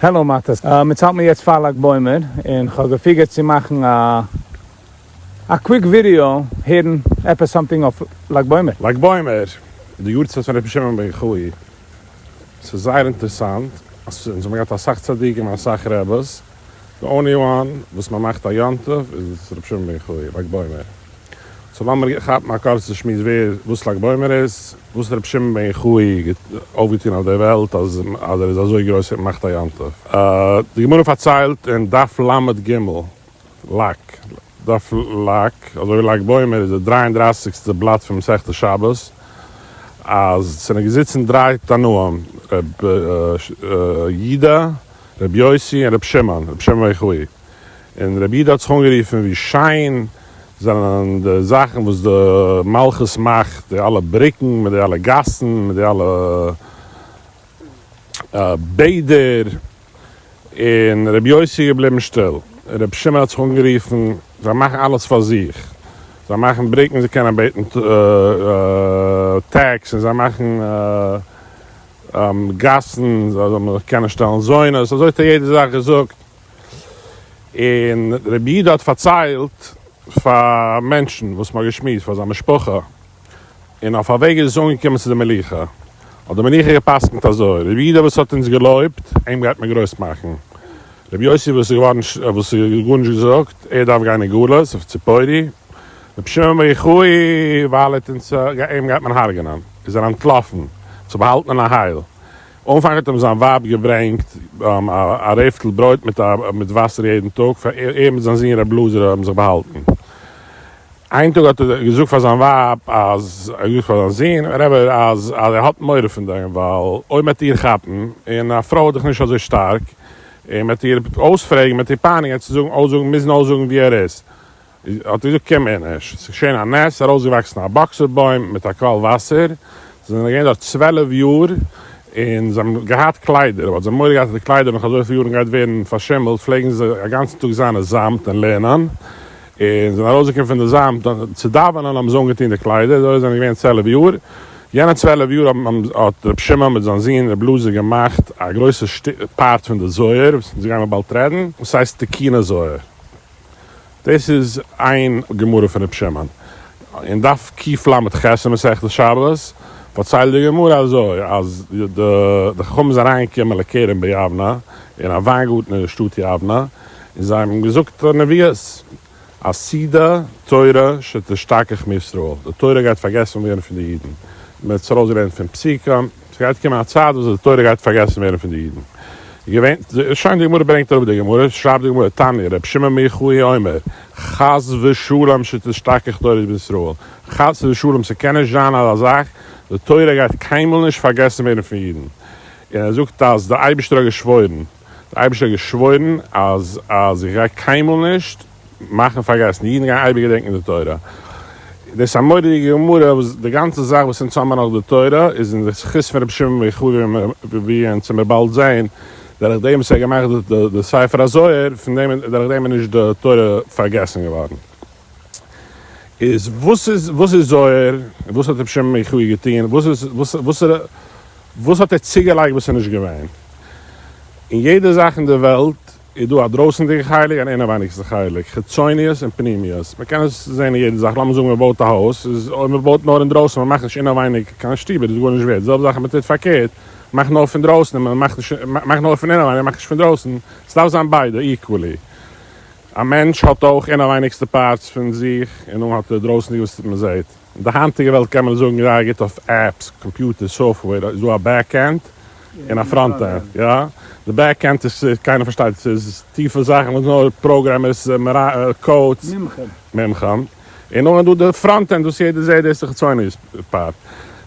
העלא מאטעס, אונז האלט מיר יעצט פאר לג בעומר, און כ'האב געפיגערט צו מאכן א א quick video הערן עפעס something אויף לג בעומר. לג בעומר, די יארצייט פון רבי שמעון בן יוחאי, ס'איז זייער אינטערעסאנט אז אונז האבן געהאט אסאך צדיקים און אסאך רעבעס, די only one וואס מען מאכט א יום טוב איז רבי שמעון בן יוחאי, לג בעומר. so לאמיר כאפן א קורצע שמועס ווער וואס לג בעומר איז, וואס האט רבי שמעון בן יוחאי אויפגעטון אויף דער וועלט אז אז ער איז אזוי גרויס און מאכט א יום טוב. די גמרא פארציילט אין דף לג, לק, דף לק, אזוי ווי לג בעומר איז די דריי און דרייסיגסטע בלאט פון מסכת שבת, אז ס'זענען געזיצן דריי תנאים, ר' יודא, ר' יוסי און ר' שמעון, ר' שמעון בן יוחאי. און רבי יודא האט זיך אנגערופן ווי שיין זענען די זאכן וואס די מלכות מאכט, די אלע בריקן מיט די אלע גאסן מיט די אלע בעדער, און רבי יוסי איז געבליבן שטיל, רבי שמעון האט זיך אנגערופן זיי מאכן אלעס פאר זיך, זיי מאכן בריקן זיי קענען בעטן tax, און זיי מאכן גאסן זיי זאלן זיך קענען שטעלן זונות, אזוי האט ער יעדע זאך געזאגט. און רבי יודא האט פארציילט פאר מענטשן וואס מ'האט געשמועסט פאר זיין משפחה, און אויף א וועג איז עס אנגעקומען צו די מלוכה, האט די מלוכה גע'פסק'נט אזוי, רבי יודא וואס האט אונז געלויבט, אים גייט מען גרויס מאכן, רבי יוסי וואס איז געווארן וואס האט גארנישט געזאגט, ער דארף גיין אין גלות אויף ציפורי, רבי שמעון בן יוחאי ווייל ער האט אונז אים גייט מען הרג'נען, איז ער אנטלאפן, זיך באהאלטן אין א הייל. אנפאנג האט אים זיין ווייב געברענגט א רעפטל ברויט מיט מיט וואסער יעדן טאג, פאר ער מיט זיין זון ר' אלעזר האבן זיך באהאלטן. איין טאג האט ער געזאגט פאר זיין ווייב אז, ער האט געזאגט פאר זיין זון, רבי, אז אז ער האט מורא פון דעם, ווייל אויב מ'עט איר כאפן, און א פרוי איז דאך נישט אזוי שטארק, און מ'עט איר אויספרעגן, מ'עט איר פייניגן, ער וועט זאגן, אויסזאגן, מוזן אויסזאגן וואו ער איז. האט ער געזאגט קום אינש, ס'איז געשען א נס, ס'איז ארויסגעוואקסן א באקסער בוים מיט א קוואל וואסער, זיי זענען געווען דארט 12 יאר, און זיי האבן געהאט קליידער, אבער זיי האבן מורא געהאט אז די קליידער נאך אזויפיל יארן גייט ווערן פארשימלט, פלעגן זיי א גאנצן טאג זיין אין זאמד און לערנען, און זענען ארויסגעקומען פון די זאמד צו דאווענען האבן זיי אנגעטון די קליידער, אזוי זענען געווען 12 יאר, יענע 12 יאר האבן האט ר' שמעון מיט זיין זון ר' אלעזר געמאכט א גרויסע part פון די זוהר, וואס אונז גיימער באלד רעדן, וואס הייסט תיקוני זוהר. דאס איז איין גמרא פון רבי שמעון. אין דף קל"ח אין מסכת שבת פארציילט די גמרא אזוי אז די חכמים זענען אריינגעקומען לכרם ביבנה, אין א וויינגארטן אין די שטאט יבנה, און זיי האבן געזאגט נביאות, עתידה תורה שתשתכח מישראל, די תורה גייט פארגעסן ווערן פון די אידן, מען האט עס ארויסגעלערנט פון פסוקים, ס'גייט קומען א צייט וואס די תורה גייט פארגעסן ווערן פון די אידן. געווען, שוין די גמרא ברענגט אראפ די גמרא, שרייבט די גמרא, תניא, רבי שמעון בן יוחאי אומר, חס ושלום שתשתכח תורת בישראל, חס ושלום ס'קען נישט זיין אזא זאך, די תורה גייט קיינמאל נישט פארגעסן ווערן פון אידן. און ער זאגט אז די אייבערשטער האט געשוואוירן, די אייבערשטער האט געשוואוירן אז אז איך גיי קיינמאל נישט מאכן פארגעסן, אידן גייען אייביג געדענקן די תורה. דאס איז א מורא'דיגע גמרא וואס די גאנצע זאך וואס אונז האבן נאך די תורה איז אין די זכות פון רבי שמעון בן יוחאי ווי אונז מיר באלד זעהן, דורך דעם וואס ער האט געמאכט די ספר הזוהר, פון דעם דורך דעם איז נישט די תורה פארגעסן געווארן. איז וואס איז וואס איז זוהר? וואס האט רבי שמעון בן יוחאי געטון? וואס איז וואס וואס וואס האט ער צוגעלייגט וואס איז נישט געווען? אין יעדע זאך אין די וועלט איז דא א דרויסענדיגע חלק און אינעווייניגסטע חלק, חיצוניות און פנימיות, מען קען עס זען אין יעדע זאך, לאמיר זאגן מען בויט א הויז, איז אויב מען בויט נאר אינדרויסן מען מאכט נישט אינעווייניג קיין שטיבער איז גארנישט ווערט, די זעלבע זאך אז מען טוט פארקערט, מען מאכט נאר פון דרויסן און מען מאכט נישט, מען מאכט נאר פון אינעווייניג מען מאכט נישט פון דרויסן, עס דארף זיין ביידע equally. א מענטש האט אויך אינעווייניגסטע parts פון זיך און אן האט ער דרויסנדיגע וואס מען זעט. אין די היינטיגע וועלט קען מען זאגן זייער גוט אויף apps, computer software איז דא א back end און א front end, יא? די back end איז קיינער פארשטייט עס איז טיפע זאכן וואס נאר programmers codes מומחים, און נאכדעם איז דא די front end וואס יעדער זעט דאס איז די חיצוניות part.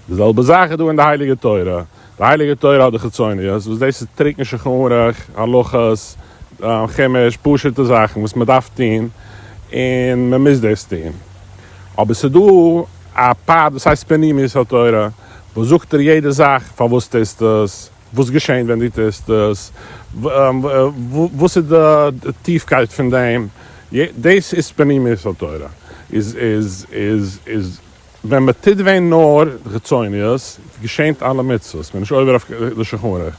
די זעלבע זאך איז דא אין די הייליגע תורה. די הייליגע תורה האט די חיצוניות וואס דאס איז טרוקן שולחן ערוך, הלכות, חומש, פשוט'ע זאכן וואס מען דארף טון און מען מוז דאס טון. אבער ס'איז דא א part וואס הייסט פנימיות התורה וואס זאגט דיר יעדע זאך פארוואס טוסטו עס, וואס געשענט ווען דו טוסט עס, וואס איז די טיפקייט פון דעם, דאס איז פנימיות התורה. איז איז איז איז. ווען מען טוט ווען נאר חיצוניות, געשענט אלע מצוות, מען איז נישט עובר אויף די שולחן ערוך.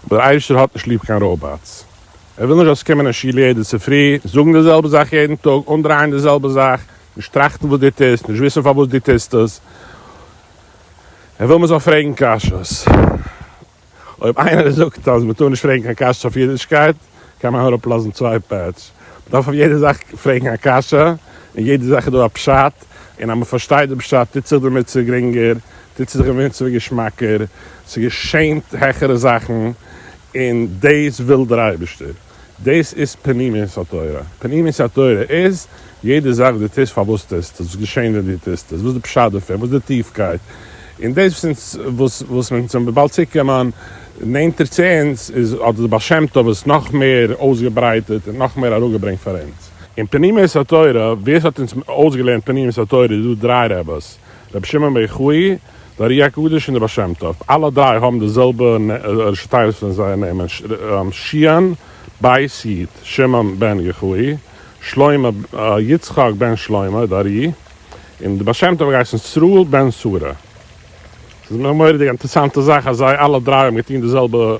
אבער דער אייבערשטער האט נישט ליב קיין robots. ער וויל נישט זאלסט קומען אין שול יעדע צופרי, זאגן די זעלבע זאך יעדן טאג, אנדרייען די זעלבע זאך, נישט טראכטן וואס דו טוסט, נישט וויסן פארוואס דו טוסט עס. ער וויל מען זאל פרעגן קשיות. אויב איינער זאגט אז מען טאר נישט פרעגן קיין קשיות אויף אידישקייט, קען מען אראפלאזן צוויי פעטש. מען דארף אויף יעדע זאך פרעגן א קשיא, און יעדע זאך איז דא א פשט, און אז מען פארשטייט די פשט טוט זיך די מצוה גרינגער, טוט זיך די מצוה געשמאקער, ס'געשענט העכערע זאכן, און דאס וויל דער אייבערשטער. דאס איז פנימיות התורה. פנימיות התורה איז, יעדע זאך וואס דו טוסט, פארוואס טוסטו עס, וואס געשענט ווען דו טוסט עס, וואס איז די פשט דערפון, וואס איז די טיפקייט. און דאס וואס אונז, וואס אונז וועלן באלד צוקומען נענטער צו אונז, איז האט דער בעל שם טוב עס נאך מער אויסגעברייטערט און נאך מער אראפגעברענגט פאר אונז. אין פנימיות התורה, ווער ס'האט אונז אויסגעלערנט פנימיות התורה איז דא דריי רעבעס, רבי שמעון בר יוחאי, די ארי הקדוש און די בעל שם טוב, אלע דריי האבן די זעלבע ראשי תיבות פון זייער נעמען, שי"ן בית יו"ד, שמעון בן יוחאי, שלמה, יצחק בן שלמה, די ארי, און די בעל שם טוב האט געהייסן ישראל בן שרה. ס'איז א מורא'דיגע אינטערעסאנטע זאך אז זיי אלע דריי האבן געטון די זעלבע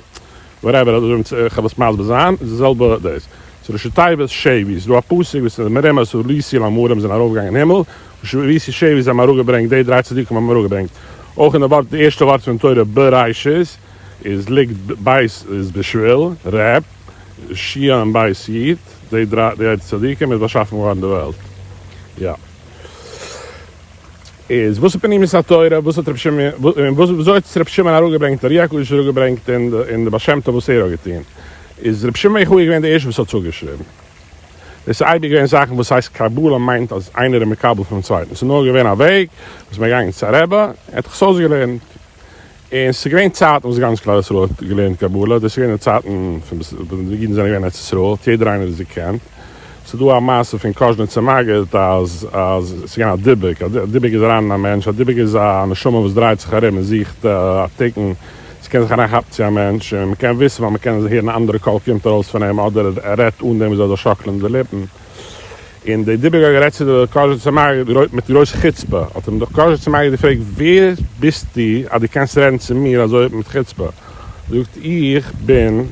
whatever, אזוי ווי איך וועל עס מסביר זיין, איז די זעלבע דאס. ס'איז ראשי תיבות שבי, ס'איז דא א פסוק וואס איז מרמז עליתי למרום זענען ארויפגעגאנגען אין הימל, שויתי שבי זיי האבן אראפגעברענגט די דריי צדיקים האבן אראפגעברענגט אויך אין די ווארט די ערשטע ווארט פון תורה בראשית איז ליגט בית איז בשביל ר' שי"ן בית יו"ד די דריי די צדיקים איז באשאפן געווארן די וועלט יא איז וואס איז פנימיות התורה וואס האט רבי שמעון און וואס וויאזוי האט עס רבי שמעון אראפגעברענגט ארי הקדוש אראפגעברענגט און די בעל שם טוב וואס ער האט געטון איז רבי שמעון בר יוחאי געווען די ערשטע וואס האט עס אפגעשריבן. עס איז אייביג געווען זאכן וואס הייסט קבלה מיינט אז איינער איז מקבל פונעם צווייטן, עס איז נאר געווען א וועג וואס מען איז געגאנגען צו א רבי, ער האט זיך עס אויסגעלערנט, און עס איז געווען צייטן וואס גאנץ כלל ישראל האט געלערנט קבלה, דאס איז געווען די צייטן פון ווען די אידן זענען געווען אין ארץ ישראל האט יעדער איינער עס געקענט, עס איז דא א מעשה פון קאזשניצער מגיד אז אז עס איז געווען א דיבוק, א דיבוק איז אריין אין א מענטש, א דיבוק איז א נשמה וואס דרייט זיך ארום און זוכט א תיקון, ס'קען זיך אריינכאפן צו א מענטש און מ'קען וויסן ווייל מ'קען הערן א אנדערע קול קומט ארויס פון אים אדער ער רעדט אן דעם וואס ער זאל שאקלען די ליפן. און די דיבוק האט גערעדט צו די קאזשניצער מגיד מיט גרויס חוצפה. האט אים די קאזשניצער מגיד געפרעגט ווער ביסטו אז דו קענסט רעדן צו מיר אזוי מיט חוצפה? זאגט איך בין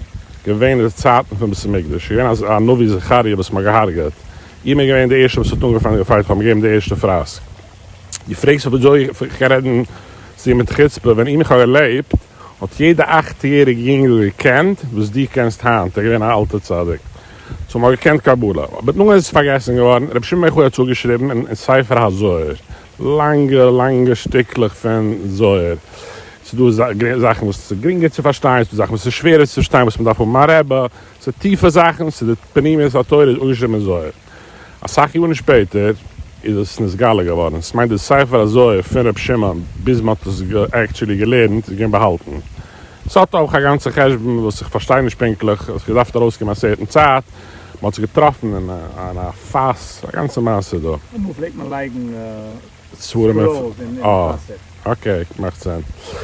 געווען אין די צייטן פון בית המקדש, איז געווען א נביא זכריה וואס מ'האט געהארגעט, איך בין געווען די ערשטע וואס האט אנגעפאנגען די fight, כ'האב אים געגעבן די ערשטע פראסק. דו פרעגסט אויב אזוי איך קען רעדן צו דיר מיט חוצפה, ווען איך האב געלעבט האט יעדע אכט יעריג יונגל געקענט וואס דו קענסט היינט, ער איז געווען א אלטע צדיק, so מ'האט געקענט קבלה, אבער נאכדעם איז עס פארגעסן געווארן, רבי שמעון בר יוחאי האט עס אפגעשריבן אין ספר הזוהר, לאנגע לאנגע שטיקלעך פון זוהר, ס'איז דא זאכן וואס איז גרינגער צו פארשטיין, ס'איז דא זאכן וואס איז שווערער צו פארשטיין וואס מ'דארף האבן א רבי, ס'איז טיפע זאכן, ס'איז די פנימיות התורה איז אפגעשריבן אין זוהר. אסאך יארן שפעטער איז עס נתגלה געווארן, ס'מיינט די ספר הזוהר פון ר' שמעון ביז מ'האט עס actually געלערנט איז געווען באהאלטן. ס'האט אויך א גאנצע חשבון וואס איך פארשטיי נישט פונקטליך, עס האט געדארפט ארויסקומען א certain צייט, מ'האט עס געטראפן אין א פאס, א גאנצע מעשה דא. אמאל פלעגט מען לייגן scrolls אין פאסער. okay, מאכט sense.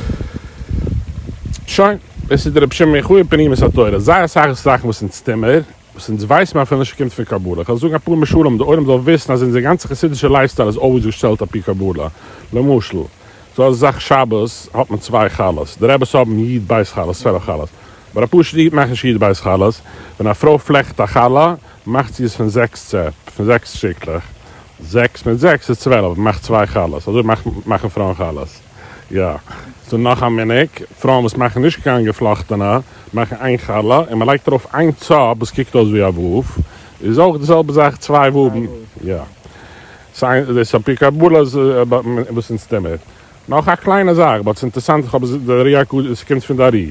שוין, דאס איז די רבי שמעון בן יוחאי פנימיות התורה. זייער אסאך זאכן וואס אונז טומער. וואס אונז ווייסט מען אפילו נישט קומט פון קבלה. כ'וועל זאגן אפאר משלים די עולם זאל וויסן אז אונזער גאנצע חסידישע lifestyle איז always געשטעלט על פי קבלה. למשל, ס'דא אזא זאך שבת האט מען צוויי חלות, די רעבעס האבן י' בית חלות, 12 חלות. אבער א פשוטע איד מאכט נישט י' בית חלות, ווען א פרוי פלעכט א חלה מאכט זי עס פון זעקס צעפ, פון זעקס שטיקלעך. זעקס מיט זעקס איז 12, מ'מאכט צוויי חלות. אזוי מאכן פרויען חלות. יא. ס'דא נאך א מנהג, פרויען וואס מאכן נישט קיין געפלאכטענע, מאכן איין חלה און מען לייגט ארויף איין צאפ וואס קוקט אויס ווי א ו', איז אויך די זעלבע זאך צוויי ו'ן. יא. ס'איז דאס על פי קבלה וואס אונז טוהן מיר. נאך א קליינע זאך, but ס'אינטערסאנט איך האב עס די ארי הקדוש ס'קומט פון די ארי,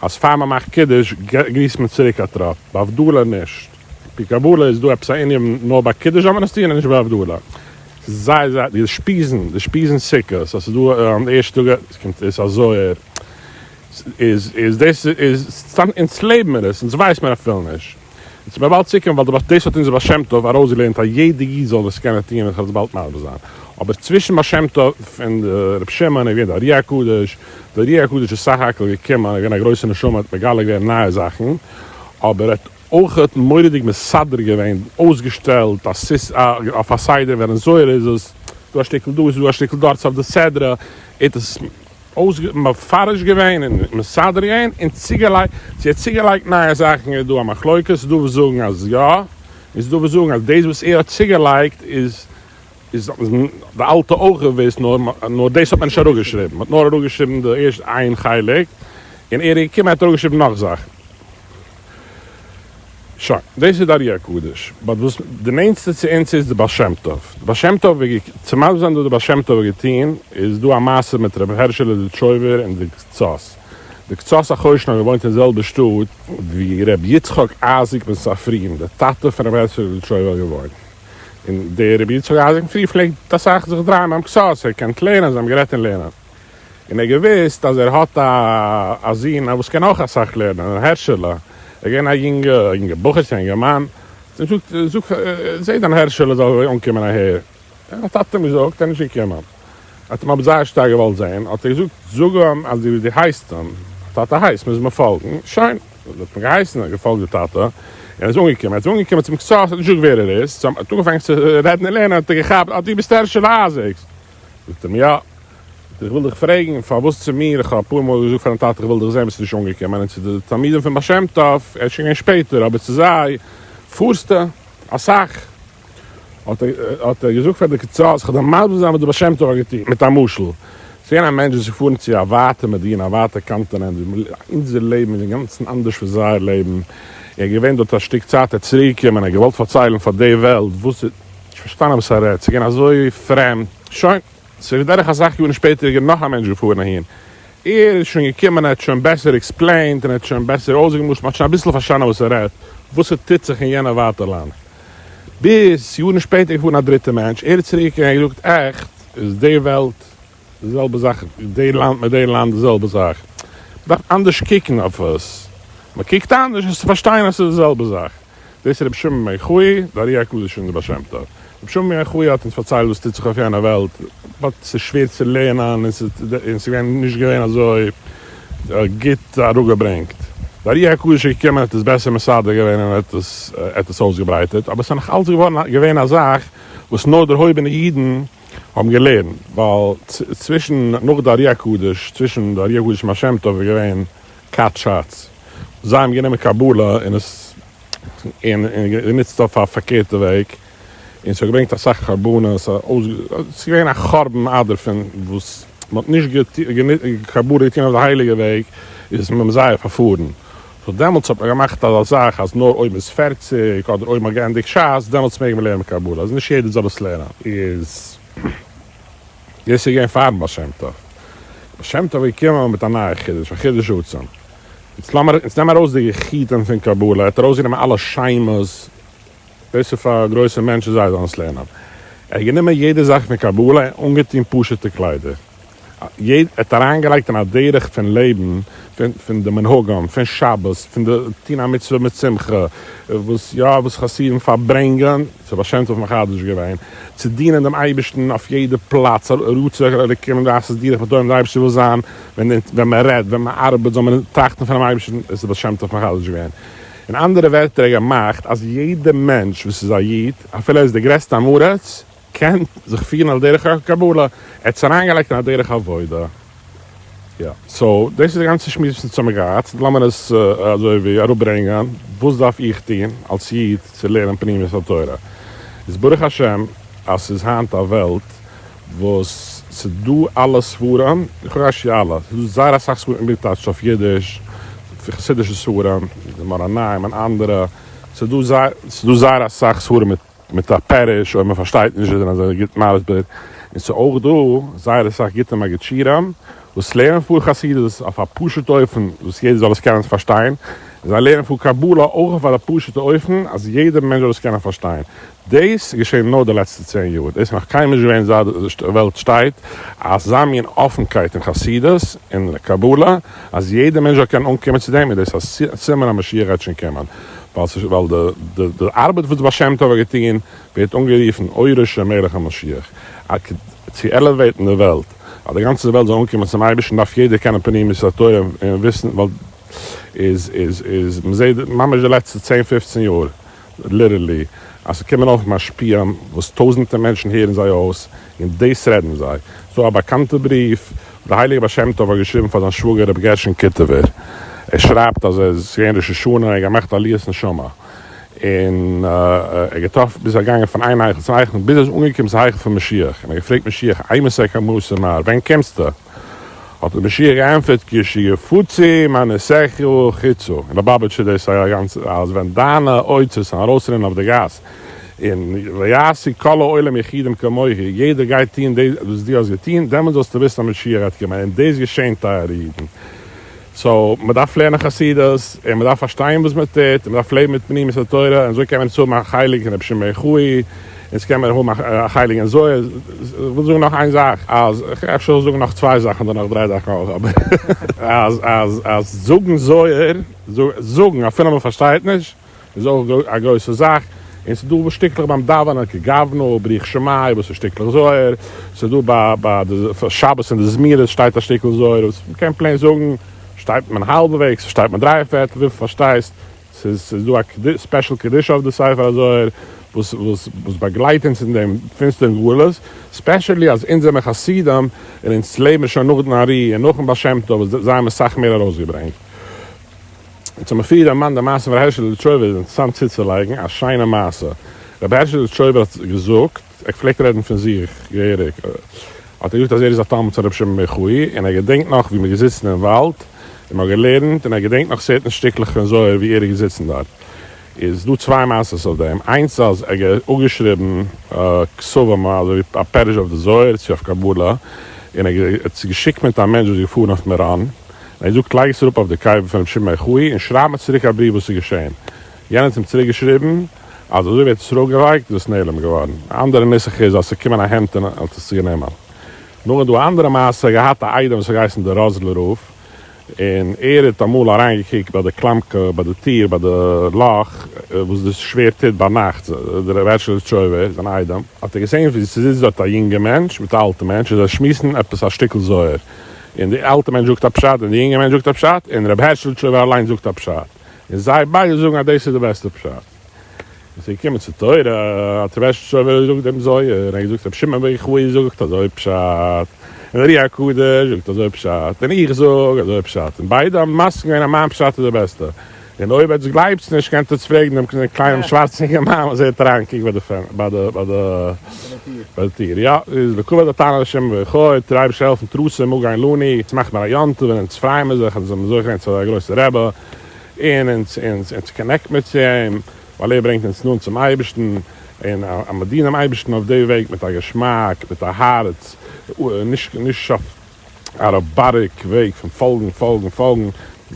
אז פאר מען מאכט קידוש גיסט מען צוריק א טראפ, ביי הבדלה נישט. על פי קבלה איז דא עפעס א ענין נאר ביי קידוש זאל מען עס טוהן און נישט ביי הבדלה. ס'איז זייער זייער די אושפיזין, די אושפיזין סוכות, אז ס'איז דא די ערשטע טאג, עס קומט עס א זוהר, איז איז דאס איז סתם אונז לעבן מיר עס, אונז ווייס מיר אפילו נישט. אונז מיר באלד צוקומען ווייל דאס האט אונזער בעל שם טוב ארויסגעלערנט אז יעדע איד זאל עס קענען טון, איך וועל עס באלד מסביר זיין. אבער צווישן בעל שם טוב און רבי שמעון איז געווען די ארי הקדוש, די ארי הקדוש איז סך הכל געקומען, איז געווען א גרויסע נשמה, האט מגלה געווען נייע זאכן, אבער ער האט אויך מורא'דיג מסדר געווען, אויסגעשטעלט א סיס אויף א סדר, ווען אין זוהר איז עס דא א שטיקל דא, איז דא א שטיקל דארט, ס'איז אויף די סדרה, ער האט עס. מפרש געווען און מסדר געווען און צוגעלייגט, צו ער האט צוגעלייגט נייע זאכן איז דא א מחלוקת, ס'איז דא וואס זאגן אז יא, און ס'איז דא וואס זאגן אז דאס וואס ער האט צוגעלייגט איז איז די אלטע אויך געוואוסט נאר נאר דאס האט מען נישט אראפגעשריבן, מ'האט נאר אראפגעשריבן די ערשטע איין חלק, און ער איז געקומען ער האט אראפגעשריבן נאך זאכן. שוין, דאס איז די ארי הקדוש, but וואס די נענטסטע צו אונז איז די בעל שם טוב. די בעל שם טוב איז צו מסביר זיין דא די בעל שם טוב האט געטון, איז דא א מעשה מיט רבי הערשעלע זידיטשויבער און די קצות. די קצות החושן האט געוואוינט אין די זעלבע שטאט ווי רבי יצחק אייזיק בן ספרין, די טאטע פון רבי הערשעלע זידיטשויבער האט געוואוינט. און דער רבי יצחק אייזיק פרי פלעגט אסאך זיך דרייען ביים קצות, ער קענט לערנען, זיי האבן גערעדט אין לערנען. און ער האט געוואוסט אז ער האט א זון וואס קען אויך אסאך לערנען, הערשעלע, ער איז געווען א יונגע יונגע בחור צו א יונגערמאן, האט אים געזאגט, זאג, זע דיין הערשעלע זאל אנקומען אהער, האט טאטע אים געזאגט, ער איז נישט געקומען, האט אים אבער זייער שטארק געוואלט זען, האט ער געזאגט, זאג אים אז דו הייסט אים, טאטע הייסט, מוז מען פאלגן, שוין, האט מען געהייסן, ער האט געפאלגט די טאטע, און ער איז אנגעקומען, ער איז אנגעקומען צום קצות, האט נישט געזאגט ווער ער איז, האט אנגעפאנגען צו רעדן און לערנען, האט ער געכאפט, אה, דו ביסט הערשעלע אייזיקס, זאגט אים, יא. איך וויל דיך פרעגן, פארוואס צו מיר, איך האב אפאר מאל געזאגט פארן טאטע איך וויל דיך זען ביסטו נישט אנגעקומען, און צו די תלמידים פון בעל שם טוב, ער איז שוין געווען שפעטער, אבער צו זיי פארסטו אסאך. האט ער געזאגט פאר די קצות, איך וועל דיר מסביר זיין וואס דער בעל שם טוב האט געטון, מיט א משל, ס'איז געווען א מענטש וואס איז געפארן צו א ווייטע מדינה, א ווייטע קאנטינענט, אונזער לעבן איז אינגאנצן אנדערש פון זייער לעבן, ער איז געווען דארט א שטיק צייט, ער איז צוריק געקומען, ער האט געוואלט פארציילן פאר די וועלט וואס, נישט פארשטאנען וואס ער רעדט, ס'איז געווען אזוי פרעמד, שוין. ס'איז דורך אסאך יארן שפעטער איז נאך א מענטש געפארן אהין, ער איז שוין געקומען ער האט שוין בעסער explained און ער האט שוין בעסער אויסגעמשל'ט, מ'האט שוין אביסל פארשטאנען וואס ער רעדט, וואס ס'טוט זיך אין יענע ווייטע לאנד. ביז יארן שפעטער איז געפארן א דריטע מענטש, ער איז צוריק געקומען און געזאגט עכט איז די וועלט די זעלבע זאך, די לאנד מיט די לאנד די זעלבע זאך, מ'דארף אנדערש קוקן אויף עס, מ'קוקט אנדערש וועסטו פארשטיין אז ס'איז די זעלבע זאך. דאס איז רבי שמעון בן יוחאי, די ארי הקדוש און די בעל שם טוב. רבי שמעון בן יוחאי האט אונז פארציילט וואס טוט זיך אויף יענע וועלט, but ס'איז שווער צו לערנען און ס'איז געווען נישט געווען אזוי גוט אראפגעברענגט. די ארי הקדוש איז געקומען האט עס בעסער מסדר געווען און האט עס האט עס אויסגעברייטערט, אבער ס'איז נאך אלץ געווארן געווען א זאך וואס נאר דערהויבענע אידן האבן געלערנט, ווייל צווישן נאך די ארי הקדוש, צווישן די ארי הקדוש און בעל שם טוב איז געווען כת ש"ץ. זיי האבן גענומען קבלה און עס און גענוצט אויף א פארקערטע וועג, און ס'האט געברענגט אסאך חרבנות, ס'איז געווען א חרבן אדער פון וואס מ'האט נישט קבלה געטון אויף די הייליגע וועג, איז מען זייער פארפארן. so דעמאלטס האט מען געמאכט אזא זאך אז נאר אויב מ'איז פערציג אדער אויב מ'האט געענדיגט ש"ס דעמאלטס מעג מען לערנען קבלה, אז נישט יעדער זאל עס לערנען. איז דאס איז געווען פארן בעל שם טוב. בעל שם טוב איז געקומען מיט א נייע חידוש, א חידוש עצום. יעצט לאמיר, יעצט נעם ארויס די יחודים פון קבלה, ער האט ארויסגענומען אלע שמות, דאס איז פאר גרויסע מענטשן זיי זאלן עס לערנען. ער האט גענומען יעדע זאך פון קבלה און אנגעטון פשוט'ע קליידער. ער האט אריינגעלייגט אין א דרך פון לעבן, פון די מנהגים, פון שבת, פון די טון א מצוה מיט שמחה, וואס יא, וואס חסידים פארברענגען, ס'איז בעל שם טוב מחדש געווען, צו דינען דעם אייבערשטן אויף יעדע פלאץ, רצה אלוקים לעשות דירך בתוהו, דער אייבערשטער וויל זיין, ווען מען רעדט, ווען מען ארבעט, זאל מען טראכטן פונעם אייבערשטן, עס איז בעל שם טוב מחדש געווען. אין אנדערע ווערטער, ער האט געמאכט אז יעדע מענטש וואס איז א איד, אפילו ער איז דער גרעסטע עם הארץ, קען זיך פירן על דרך הקבלה, ער האט עס אריינגעלייגט אין א דרך עבודה. יא. so דאס איז די גאנצע שמועס וואס אונז האמיר געהאט, לאמיר עס אזוי ווי אראפברענגען, וואס דארף איך טון אלס איד צו לערנען פנימיות התורה? איז ברוך השם אז ס'איז היינט א וועלט וואס ס'איז דא אלע ספרים, איך האב נישט אלע, ס'איז דא זייער אסאך ספרים איבערגעטייטשט אויף אידיש, חסידישע ספרים, די מאור עיניים און אנדערע, ס'איז דא זייער אסאך ספרים מיט. מיט א פירוש אויב מען פארשטייט נישט זענען זיי גוט מסביר, און ס'איז אויך דא זייער אסאך גוטע מגיד שיעורים וואס לערנען פאר חסידות אויף א פשוטע אופן וואס יעדער זאל עס קענען פארשטיין, און זיי לערנען פאר קבלה אויך אויף א פשוטע אופן אז יעדער מענטש זאל עס קענען פארשטיין. דאס איז געשען נאר די לעצטע צען יאר, דאס איז נאך קיינמאל נישט געווען זייט די וועלט שטייט, אזא מין אפנקייט אין חסידות און קבלה אז יעדער מענטש זאל קענען אנקומען צו דעם, איז דאס א סימן אז משיח גייט שוין קומען. ווייל די ארבעט וואס די בעל שם טוב האט געטון ווערט אנגערופן אורו של מלך המשיח, צו elevate ן די וועלט, אז די גאנצע וועלט זאל אנקומען צום אייבערשטן דארף יעדער קענען פנימיות התורה און וויסן, ווייל איז איז איז מען זעט ממש די לעצטע צען פופצן יאר. literally אז ס'קומען אויף משפיעים וואס טויזענטער מענטשן הערן זיי אויס און דאס רעדן זיי. ס'דא א באקאנטע בריוו וואס די הייליגע בעל שם טוב האט געשריבן פאר זיין שוואגער רבי גרשון קיטובער, ער שרייבט אז ער איז געווען ראש השנה און ער האט געמאכט עליית נשמה און ער האט געטראפן ביז ער איז געגאנגען פון איין היכל צום היכל ביז ער איז אנגעקומען צום היכל פון משיח און ער האט געפרעגט משיח אימתי קמאית מר ווען קומסטו? האט דער משיח געענטפערט כשיפוצו מעינותיך חוצה, אין ליובאוויטש איז דאס א גאנצע אז ווען דיינע אוצרות זאלן ארויסרינען אויף די גאס און ויעשו כל העולם יחידים כמוהו, יעדער גייט טון דאס וואס דו האסט געטון, דעמאלט זאלסטו וויסן אז משיח גייט קומען, און דאס געשענט טייערע אידן. so מען דארף לערנען חסידות, און מען דארף פארשטיין וואס מען טוט, און מען דארף לעבן מיט פנימיות התורה, און אזוי קען מען אונז האבן א חלק אין רבי שמעון בן יוחאי, אונז קען מען האבן א חלק אין זוהר, איך וויל זאגן נאך איין זאך, אז, אפשר זאל איך זאגן נאך צוויי זאכן אדער נאך דריי זאכן אויך, אבער אז אז אז זאגן זוהר, זאגן אפילו מען פארשטייט נישט, איז אויך א גרויסע זאך, און ס'איז דא שטיקלעך ביים דאווענען כגוונא בריך שמיה וואס איז שטיקלעך זוהר, ס'איז דא ביי ביי די שבת אין די זמירות שטייט א שטיקל זוהר וואס מ'קען plain זאגן, שטייט מען האלבוועגס, שטייט מען דריי פערטל, וויפיל פארשטייסט, ס'איז ס'איז דא א special קדושה אויף די ספר הזוהר וואס וואס וואס באגלייט אונז אין דעם פינסטערן גלות, specially אז אונז זעמער חסידים און אונז לעבן שוין נאך דעם ארי און נאכן בעל שם טוב וואס זיי האבן אסאך מער ארויסגעברענגט. און צום פריער דערמאנט די מעשה פון ר' הערשעלע זידיטשויבער איז אינטערעסאנט צוצולייגן א שיינע מעשה. רבי הערשעלע זידיטשויבער האט געזאגט, ער פלעגט רעדן פון זיך געהעריג, האט ער געזאגט אז ער איז א תלמיד פון רבי שמעון בן יוחאי, און ער געדענקט נאך ווי מ'איז געזיצן אין וואלד און מ'האט געלערנט, און ער געדענקט נאך certain שטיקלעך פון זוהר ווי ער איז געזיצן דארט. איז דא צוויי מעשות אויף דעם, איינס אז ער האט אפגעשריבן כתבים אזוי ווי א פירוש אויף די זוהר צו אויף קבלה, און ער האט עס געשיקט מיט א מענטש וואס איז געפארן אויף מירון, און ער זאגט לייג עס אראפ אויף די קבר פון רבי שמעון בר יוחאי און שרייב מיר צוריק א בריוו וואס איז געשען. יענער האט אים צוריק געשריבן אז אזוי ווי ער האט עס אראפגעלייגט איז עס נעלם געווארן. א אנדערע נוסח איז אז עס איז געקומען א הענט און האט עס גענומען. נאך איז דא א אנדערע מעשה, ער האט געהאט א איידעם וואס האט געהייסן דער ראזלער רב, און ער האט אמאל אריינגעקוקט ביי די קלאמקע ביי די טיר ביי די לאך וואס די שווער טוט ביינאכט, דער רבי הערשעלע זידיטשויבער זיין איידעם, האט ער געזען ווי ס'זיצט דארט א יונגע מענטש מיט א אלטע מענטש און זיי שמועסן עפעס א שטיקל זוהר, און די אלטע מענטש זאגט א פשט און די יונגע מענטש זאגט א פשט און רבי הערשל זידיטשויבער אליין זאגט א פשט און זיי ביידע זאגן אז דאס איז די בעסטע פשט. און ס'איז געקומען צו תורה האט רבי הערשל זידיטשויבער געזאגט דעם זוהר און ער האט געזאגט רבי שמעון בר יוחאי זאגט אזוי פשט און ארי הקדוש זאגט אזוי פשט און איך זאג אזוי פשט און ביידע האבן מסכים געווען אז מיין פשט איז די בעסטע און אויב עטס גלייבטס נישט קענט עטס פרעגן דעם קליינעם שווארצן אינגערמאן וואס ער האט אריינגעקוקט ביי די ביי די ביי די ביי די טיר. יא, איז לכבוד התנא לשם ויחוד, דער אייבערשטער העלפן תורתו מגן לנו, עס מאכט מיר א יום טוב און אונז פרייען מיר זיך אז אונז האבן זוכה געווען צו אזא גרויסע רבי, און אונז אונז אונז connect מיר צו אים, ווייל ער ברענגט אונז נאנט צום אייבערשטן, און אז מיר דינען דעם אייבערשטן אויף די וועג מיט א געשמאק, מיט א הארץ, נישט נישט אויף א robotic וועג פון פאלגן פאלגן פאלגן,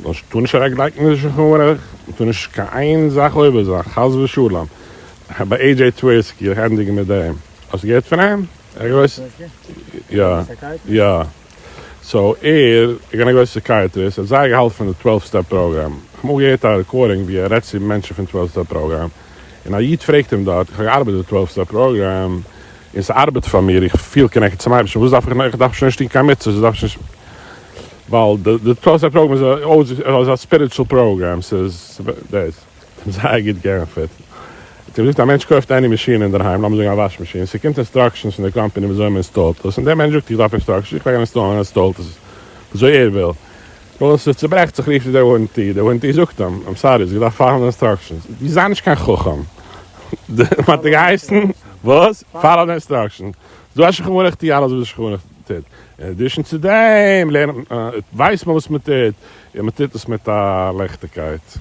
מען טאר נישט אוועקלייגן די שולחן ערוך, מען טאר נישט קיין איין זאך עובר זיין חס ושלום, ביי עי דזשעי טווערסקי, איך ענדיג מיט דעם, האסט געהערט פון אים? א גרויסע, יא יא, so ער איז געווען א גרויסע psychiatrist, ער האט זייער געהאלטן פון די twelve step program, איך האב אמאל געהערט א recording ווי ער רעדט צו מענטשן פון twelve step program, און א איד פרעגט אים דארט, איך האב געארבעט די twelve step program, און ס'ארבעט פאר מיר, איך פיל connected צום אייבערשטן, וואס דארף איך נאך, איך דארף שוין נישט טון קיין מצוות, איך דארף שוין נישט, ווייל די twelve step program איז א spiritual program, ס'איז דאס. האט אים זייער גוט געענטפערט. האט ער געזאגט, א מענטש קויפט any מאשין אינדערהיים, לאמיר זאגן א וואש מאשין, ס'קומט instructions פון די קאמפאני וויאזוי מ'אינסטאלט עס, און דער מענטש זאגט איך דארף instructions, איך פלעג אינסטאלן, ער אינסטאלט עס וויאזוי ער וויל. נאר ווען ס'צוברעכט זיך רופט ער די warranty, די warranty זאגט אים, I'm sorry, האסט געדארפט follow ן די instructions, דו זיי נישט קיין חכם, מ'האט דיר געהייסן וואס? follow די instructions, דא א שולחן ערוך טו אלעס וואס די שולחן ערוך טוט, אין addition צו דעם לערנט מען, ווייסט מען וואס מ'טוט, און מ'טוט עס מיט א ליכטיגקייט.